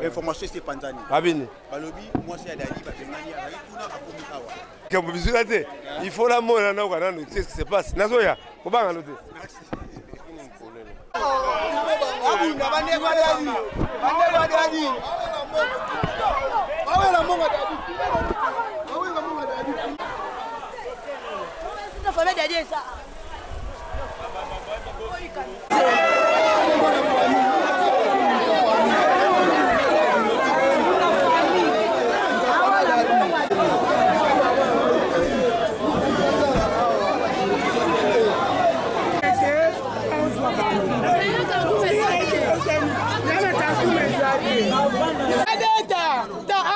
Information esi epanzani. Babini. Balobi mwasi ya Dadi babengani azali kuna akomi awa. Kambo bizuka te. Il faut la mona na kana no qu'est-ce qui se passe? Nazoya. Kobanga no te. Abunda bandeko ya Dadi. Bandeko ya Dadi. Bawela mbongo Dadi. Bawela mbongo Dadi. Famille Dadi eza.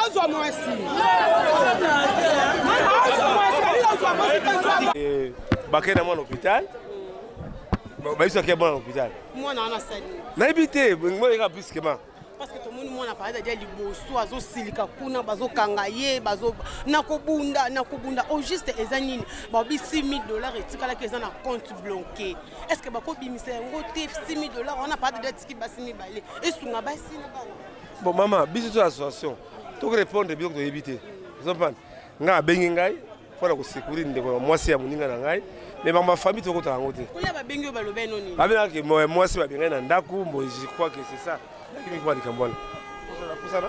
Azwa mwasi azwa mwasi Bakenda mwana hôpital. Bayebisaki mwana hôpital. Mwana wana asali Nayebi te, mwana eka brusquement. Parce que tomoni mwana parada dia liboso azosilika kuna, bazokanga ye, bazo nakobunda nakobunda. Au juste eza nini? Babi 6000 $ etikalaki, eza na compte bloqué. Est ce que bakobimisa yango te? 6000 $ wana, parada dia atiki basi mibale, esunga basi na bana. Bon mama, biso to association tokorépondre biloko toyebi te. Ozomprendre, ngai abengi ngai mpona kosecourir ndeko na mwasi ya moninga na ngai, mais bango bafamille tokota yango te. Kolia babengi oyo baloba eno nini? Babengaki mwasi babengai na ndako mbo, je crois que c'est ça. Nakimi kwa likambo wana pusana.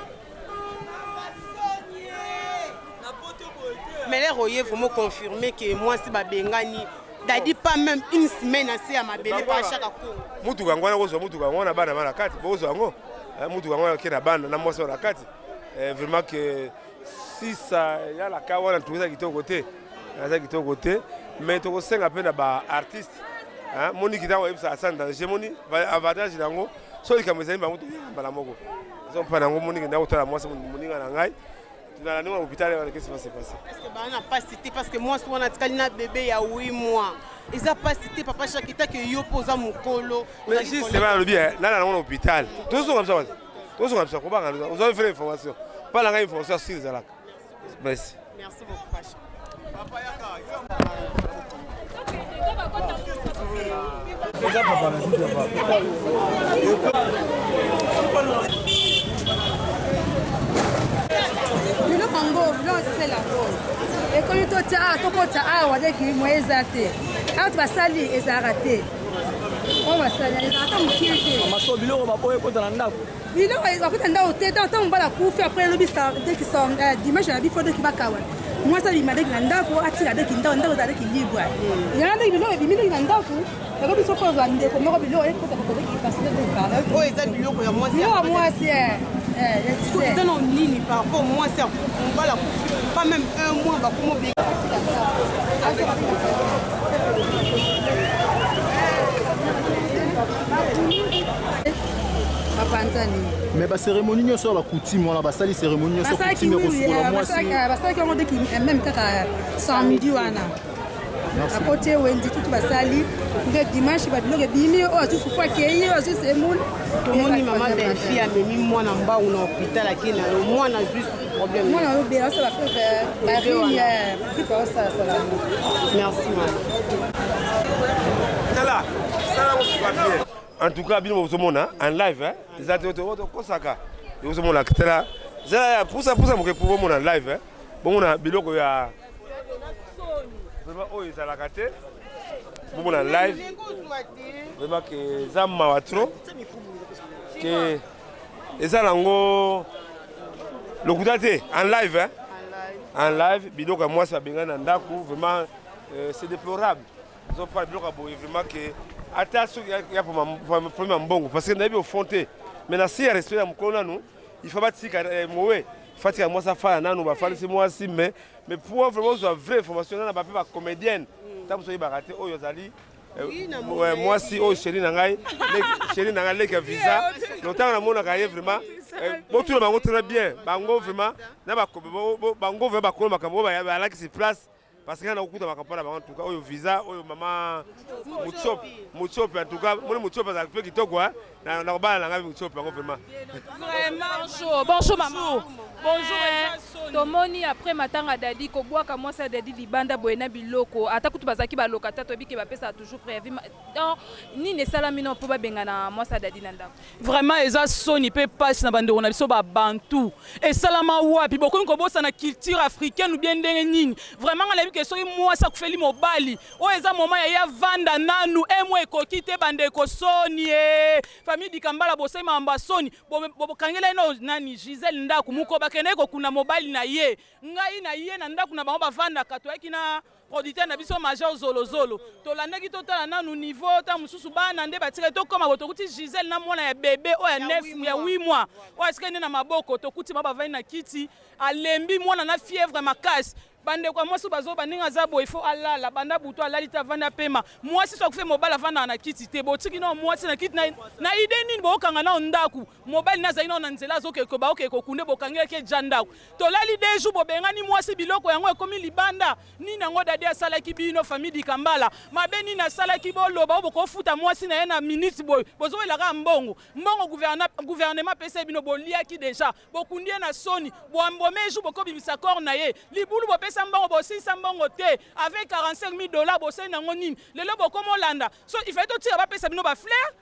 Mais l'air oye vraiment confirmer que mwasi babengani Dadi pas même une semaine ase ya mabele pa chaque Congo. Mutuka yango wana, kozwa mutuka yango na bana bana kati, bokozwa yango mutuka yango ake na bana na mwasi wana na kati. Vraiment que sisa yalaka wana tuka eza kitoko te, eza kitoko te. Mais tokosenga mpe na baartiste moniki ntango oyebisa sans danger, moni avantage na yango. So likambo ezali, bango toyaka mbala moko, eza mpa na yango. Moniki ndako kotala mwasi moninga na ngai na ndenge na hôpital wana, qu'est-ce qui va se passer? Est-ce que baa na pasi te? Parce que mwasi wana atikali na bébé ya 8 mois, eza pasi te, papa Shakita, ke yo mpo oza mokolo? Mais juste balobi nana nango na hôpital, tozonga biso, tozonga biso. Kobanga, ozwa vraie information mpa na ngai, information asili ezalaka. Merci. Merci beaucoup, Pacha. Biloko yango, biloko esala yango ekomi, totia awa, tokota awa deki moye eza te. Awa to basali ezalaka te, oyo basali ezalaka mokie te. Maso biloko baboya ekota na ndako. Biloko bakota ndako te. Ntango mobali akufi, après elobi deki dimanche na bifo deki bakawa mwasi abima deki na ndako, atika deki ndako, ndako ezala deki libre. Yango ndeki biloko ebimi deki na ndako, yango biso fo ozwa ndeko moko, biloko ekota deki. Oyo eza biloko ya mwasi? Biloko ya mwasi. Eza na nini par rapport mwasi mobali akufi pas même un mois, bakomo Bapanzani. Mais bacérémonie nyonso ya bacoutume wana, basali cérémonie nyonso coutume ya kosukola mwasi? Basalaki yango deki même kaka samedi wana, akoti ewendi tutu, basali nde dimanche babiloko ebimi, oyo azwi fufu akei, oyo azwi semoule. Tomoni mama Belfi amemi mwana mbangu na hôpital, ake na yo mwana azwi problème. Mwana oyobela, osala preuve barine grippe, osalasala. Merci mama. Tala sala kosuka bien. En tout cas bino bozomona en live, eza te tokosaka, ozomona. Tala, zala pusa pusa moke po bomona live, bomona biloko ya vraiment oyo ezalaka te. Bomona live vraiment ke eza mawa trop, ke eza nango lokuta te. En live, hein? En live, biloko ya mwasi babengani na ndako, vraiment c'est déplorable. Ozopala biloko ya boye, vraiment ke ata soki ya problème ya mbongo, parce que nayebi au fond te, mais na si ya respect ya mokolo nanu, il faut batika mowe fatika mwasi afala nanu, bafalisi mwasi. Mais pour vraiment ozwa vraie information, nana bape bacomédienne, ntango mosu oyebaka te oyo azali mwasi oyo chéri na ngai, chéri na ngai leki ya visa. Ntango namonaka ye vraiment, botuna bango très bien, bango vraiment na bango vraiment bakolo makambo oyo balakisi place, parce que nga nakokuta makambo na bango. En tout cas oyo visa oyo mama Mutsope, Mutsope, en tout cas moni Mutsope azalaka mpe kitoko, nakobala na ngai Mutsope yango vraiment. Bonjour, bonjour maman. Bonjour eza soni. Tomoni après matanga Dady kobwaka mwasi ya Dady libanda boye na biloko ata kutu bazalaki ba locataire toyebi ke bapesaka toujours préavis donc nini esalami no mpo babengana mwasi ya Dady na ndako? Vraiment eza soni pe pasi na bandeko na biso ba bantu. Esalama wapi? Bokomi kobosana culture africaine ou bien ndenge nini? Vraiment nga nayebi ke soki mwasi akufeli mobali oyo eza moment ya ye avanda nanu un mois ekoki te bandeko soni ee. Famille Dikambala bosali makambo ya soni bokangela ye no nani Gisèle ndaku mukolo bakendaki kokunda mobali na ye ngai na ye na ndaku na bango bavandaka toyaki na producteur na biso major zolozolo tolandaki totala nanu niveau ta mosusu bana nde batikali tokoma bo tokuti Gisèle na mwana ya bebe oyo ya 9 ya 8 mois oyo atikali nde na maboko tokuti bango bavandi na kiti alembi mwana na fièvre makasi Bandeko ya mwasi oyo bazoba ndenge aza boye faut alala banda butu alali te avandi apema mwasi soki akufi mobali avandaka na kiti te botiki nao mwasi na kiti na, na idee nini bokanga nao ndaku mobali na azali nao na nzela azokeke baokeke kokunde bokangelaki ye ja ndaku tolali deux jours bobengani mwasi biloko yango ekomi libanda nini yango dadi asalaki bino famille dikambala mabe nini asalaki boloba oyo bokofuta mwasi na ye na minute boye bozowela kaka mbongo mbongo gouvernement apesa bino boliaki deja Bokundi ye na soni, bo embaume ye jour boko bimisa corps na ye. Libulu bopesa mbongo bosilisa mbongo te. Avec 45.000 dollars bosali nango nini? Lelo bokomi olanda. So il fallait totika bapesa bino ba fleurs?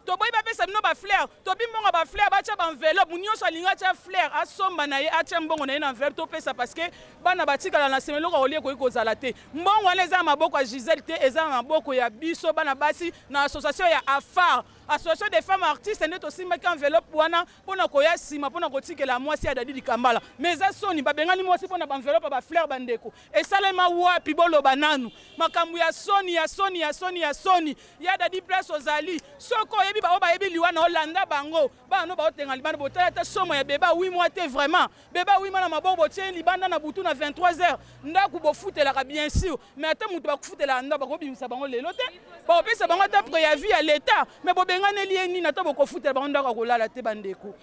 Toboyi bapesa bino ba fleurs. Tobi mbongo ya ba fleurs batia ba enveloppe. Mutu nionso alingi atia fleur asomba na ye atia mbongo na ye na enveloppe topesa parce que bana batikala na sima eloko ya kolia ekoki kozala te. Mbongo wana eza na maboko ya Gisèle te, eza na maboko ya biso bana basi na association ya AFAR. Association des femmes artistes nde tosimbaki enveloppe wana pona koya sima pona kotikela mwasi ya Dady Dikambala. Mais eza soni babengani mwasi pona ba enveloppe ya ba fleurs bandeko. Esalema wapi boloba nanu. Makambo ya soni ya soni ya soni ya soni. Ya Dady place ozali soki oyebi ba oyo bayebi liwa na yo landa bango. Bana no baotenga libanda botala ata somo ya bebe ya 8 mois te vraiment. Bebe ya 8 mois na maboko botie ye libanda na butu na 23 heures. Ndaku bofutelaka bien sur mais ata mutu bakufutelaka ndaku bakobimisa bango lelo te. Bakopesa bango ata preavis ya l'etat mais bobenganeli ye nini ata bokofutela bango ndako ya kolala te bandeko.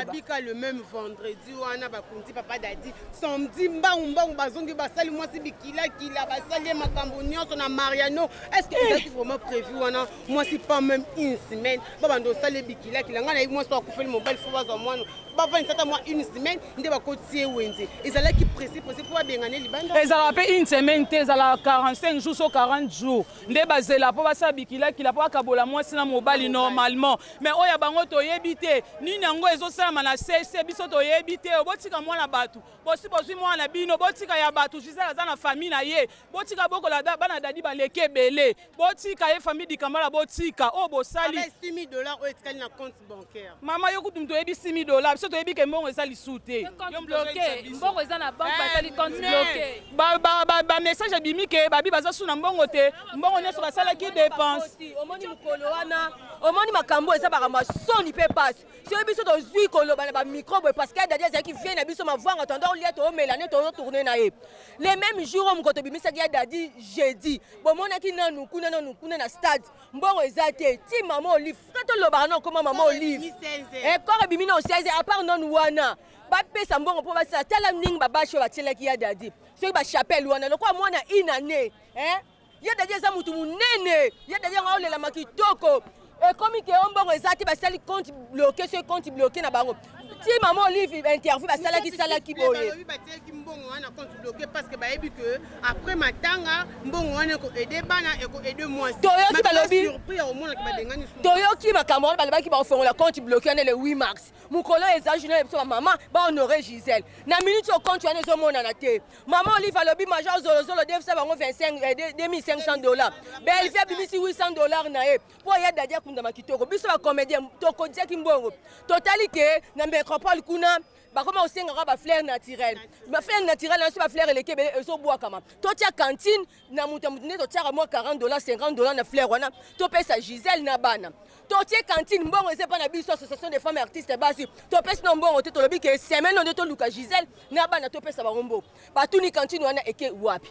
Abika le même vendredi wana bakundi papa Dadi samedi mbangu mbangu bazongi basali mwasi bikilakila basali ye makambo nyonso na Mariano. Est-ce que ezalaki vraiment prévu wana mwasi pas même une semaine babanda osali ye bikilakila? Ngai nayebi mwasi akufeli mobali fo bazwa mwana bavandisa ata mwa une semaine nde bakoti ye wenze. Ezalaki presse presse mpo babengana ye libanda. Ezalaka mpe une semaine te, ezalaka 45 jours so 40 jours nde bazela mpo basala bikilakila mpo bakabola mwasi na mobali normalement. Mais oyo ya bango toyebi te nini yango ezosalama na sese, biso toyebi te. Botika mwana bato, bosi bozwi mwana na bino, botika ya bato. Gisèle aza na famille na ye, botika bokola bana Dadi baleki ebele, botika ye famille Dikambala, botika oyo bosali. Avec 6000 dollars oyo etikali na compte bancaire. Mama yo kutu toyebi 6000 dollars, biso toyebi ke mbongo eza lisusu te. Compte bloqué, mbongo eza na banque, basali compte bloqué. Ba ba ba, ba message ebimi ke babi baza su na mbongo te, mbongo nyonso basalaki dépense. Omoni mokolo wana, omoni makambo eza makambo ya soni pe pasi. Soki biso tozwi koloba na ba micro boye parce que Dadi azalaki vie na biso mavwanga tondo olia toomela nde tozo tourner na ye. Le même jour oyo mokolo tobimisaki ya Dadi jeudi, bomonaki nanu kuna nanu kuna na stade. Mbongo eza te ti mama Olive ka tolobaka na okoma mama Olive corps ebimi na 16 à part nanu wana bapesa mbongo mpo basala. Tala ndenge babashe oyo batielaki ya Dadi soki bachapelle wana lokola mwana une année eh? Ya Dadi eza mutu munene, ya Dadi yango aolelama kitoko. Ekomi ke o mbongo eza te, basali compte bloqué, soki compte bloqué na bango ti mama Olive interview basalaki salaki boye. Balobi batiaki mbongo wana compte bloqué parce que bayebi que après matanga mbongo wana eko aider bana, eko aider mwasi. Toyoki balobi surpris ya komona ke babengani susu. Toyoki makambo wana balobaki bakofongola compte bloqué wana le 8 mars. Mokolo eza journée na biso ba mama ba honorer Gisèle. Na minute oyo compte wana ezomonana te. Maman Olive alobi major zolozolo defisa bango 25 2500 dollars. Bellevue abimisi 800 dollars na ye po ya Dadi akundama kitoko. Biso ba comédien tokodiaki mbongo. Totali ke na métropole kuna bakoma kosengaka ba fleurs naturelles. Ba fleurs naturelles na biso ba fleurs eleki ebele ezobwakama. Totia cantine na moto ya moto nde totiaka mwa 40 dollars 50 dollars na fleur wana topesa Gisèle na bana. Totie cantine mbongo eza epa na biso association des femmes artistes basi topesi na mbongo te, tolobi ke semaine oyo nde toluka Gisèle na bana topesa bango mbongo. Batuni cantine wana eke wapi?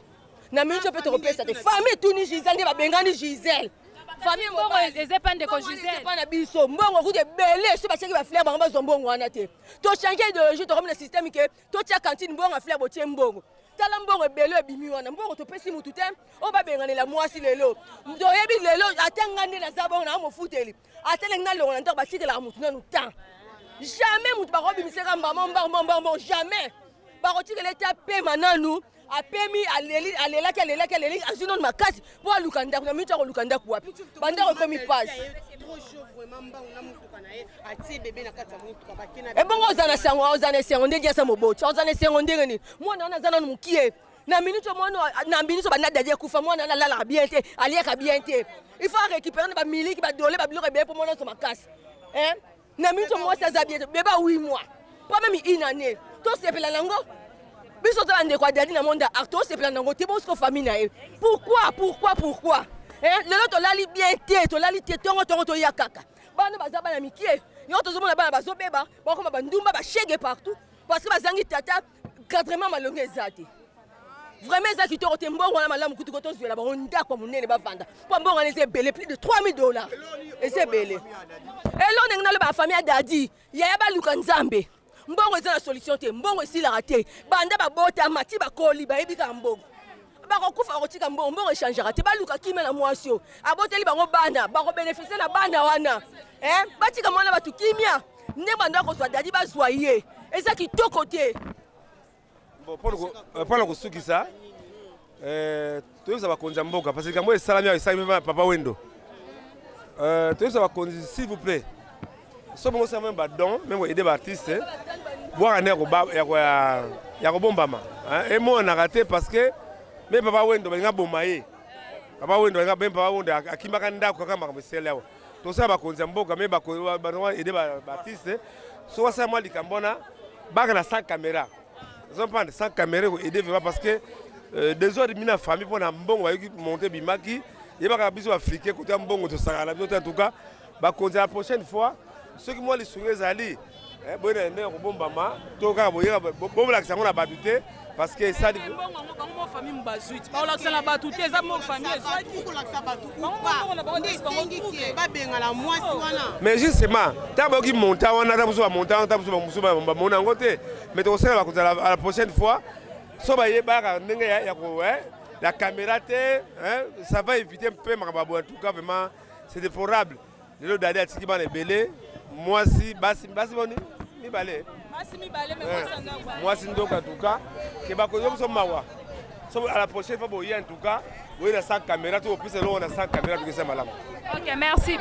Na minute mpe tokopesa te. Famille etuni Gisèle nde babengani Gisèle. Famille mbongo eza epa ndeko Gisèle. Epa na biso mbongo kutu ebele soki batiaki ba fleur bango bazwa mbongo wana te. To changer idéologie tokomi na système ke totia cantine mbongo ya fleur botie mbongo. Tala mbongo ebele ebimi wana, mbongo topesi mutu te oyo babenganela mwasi lelo. Toyebi lelo ata nga nde naza bongo na mofuteli, ata ndenge nalongo na ndako batikelaka mutu nanu temps. Jamais moto bakobimisaka mbamo mbamo mbamo, jamais. Bakotikela ete apema nanu, apemi, aleli, alelaki, alelaki, aleli, azwi nanu makasi mpo aluka ndako. Na miniti akoluka ndako wapi? Bandako ekomi pasi. Ebongo oza na sango, oza na esengo ndenge asa moboti, oza na esengo ndenge nini? Mwana wana aza nanu mokie. Na minute mwana, na minute banda Dadi akufa, mwana wana alalaka bien te, aliaka bien te. Il faut arécupérer na bamiliki, badole, babiloko ebele mpo mwana nyonso makasi. Na minute mwasi aza bien te, beba 8 mois, pas même une année. Tosepela nango biso to bandeko ya Dadi na monde ya art, tosepela nango te. Bosiko famille na ye, pourquoi, pourquoi, pourquoi? Lelo tolali bien te, tolali te, ntongo ntongo toya kaka. Bana baza bana mikie, yango tozomona bana bazobeba, bakoma bandumba, bashege partout parce que bazangi tata. Encadrement malongo eza te, vraiment eza kitoko te. Mbongo wana malamu kutu ko tozwela bango ndako ya monene bavanda, mpo mbongo wana eza ebele, plus de 3000 $, eza ebele. Elo ndenge naloba, ya famille ya Dadi, yaya, baluka Nzambe. Mbongo eza na solution te, mbongo esilaka te. Banda babotama ti bakoli, bayebi kaka mbongo. Bakokufa, bakotika mbongo, mbongo echangeaka te. Baluka kimia na mwasi oyo aboteli bango bana, bakobénéficier na bana wana. Batika mwana bato kimia. Nde bando akozwa Dadi, bazwa ye, eza kitoko te. Mpona kosukisa, toyebisa bakonzi ya mboka, parce que likambo esalami awa, esalami papa Wendo. Toyebisa bakonzi, s'il vous plaît, so bongo osala même badon, même koaider baartiste, bwaka nde ya kobombama, emonanaka te, parce que me papa Wendo balinga boma ye. Papa Wendo balinga, même papa Wendo akimaka ndako kaka makambo esali awa. Tosala bakonzi ya mboka, me aider baartiste, so basala mwa likambo wana, baka na sans caméra, ozomprendre, sans caméra ekoaider vraiment, parce que désordre mi na famille mpo na mbongo bayoki monte bimaki. Yebaka biso Africain, kote ya mbongo tosakana na biso te. En tout cas, bakonzi, la prochaine fois soki mwa lisungi ezali, boye na ndenge kobombama to kaka boyeka bomolakisa yango na bato te, parce que esali Bango famille bazwi, baolakisa na bato te, eza mo famille ezwaki. Kolakisa bato upa, babengana mwasi wana. Mais justement, ntango bayoki montant wana, ata mosusu bamontant wana, ata mosusu bamona yango te. Mais tokosala bakonzi, à la prochaine fois so bayebaka ndenge ya caméra te, ça va éviter mpe makambo ya boye. En tout cas, vraiment, c'est déplorable. Lelo Dadi atiki bana ebele, mwasi, basi, basi boni? Mibale. Mwasi ndoka. En tout cas, ke bakonzi biso mawa. So à la prochaine fois boye, en tout cas boye na sans caméra, to bopesa eloko na sans caméra, tokesa malamu. Ok, merci.